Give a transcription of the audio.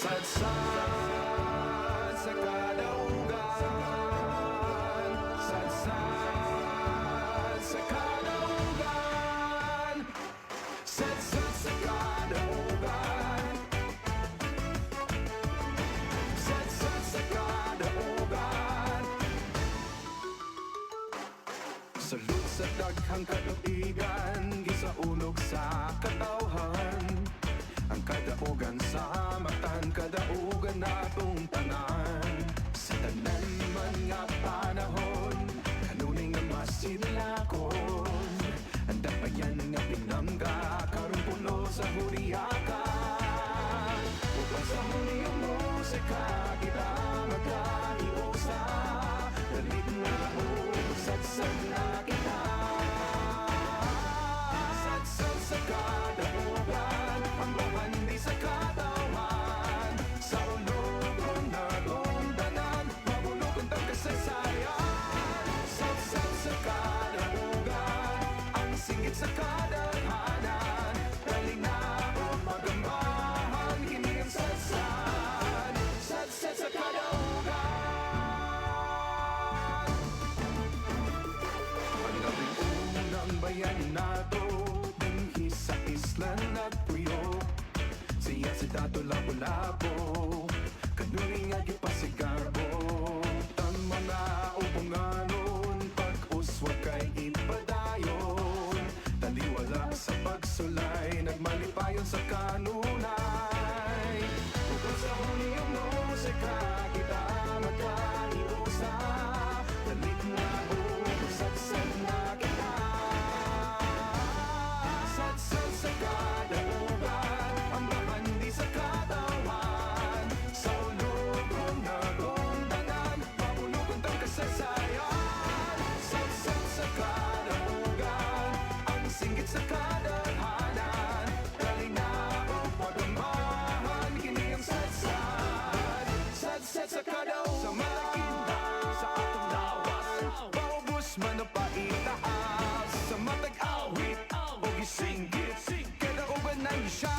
Sadsad sa kadaugan. Sadsad sa kadaugan. Sadsad sa kadaugan. Sadsad sa kadaugan. Sulod sa daghang katuigan, gisaulog sa katawhan ang kadaugan sa Mactan, kadaugan natong tanan. Sa tanan man nga panahon, kanunay nga masilakon ang dakbayan nga pinangga, karon pulo sa Juliaca. Uban sa huni ang musika, kita magkahiusa. Dalit na sadsad na kita. Sadsad sa kadaugan, ang bahandi sa katawhan. Sa ulogon natong tanan, mabulokon tang kasaysayan. Sadsad sa kadaugan, ang singgit sa kadaghanan. Kalinaw pagambahan, kini ang sadsad. Sadsad sa kadaugan. Ang labing unang bayani nato dinhi sa isla nagpuyo, siya si Datu Lapu-Lapu, kanunay nga gipasigarbo. Ang mga uponganon, pag-uswag kay ipadayon. Taliwala sa pagsulay, nagmalipayon sa kanunay. Uban sa huni ang musika, kita magkahiusa. Dalit na sadsad na kita. Sadsad sa kadaugan, ang bahandi sa katawhan. Sa ulogon natong tanan, mabulugon tang kasaysayan. Sadsad sa kadaugan, ang singgit sa kadaghanan. Kalinaw pagambahan, kini ang sadsad. Sadsad sa kadaugan. Sa matag sa atong lawas, paubos man o paitaas. Sa matag awit o gisinggit, kadaugan ang siya.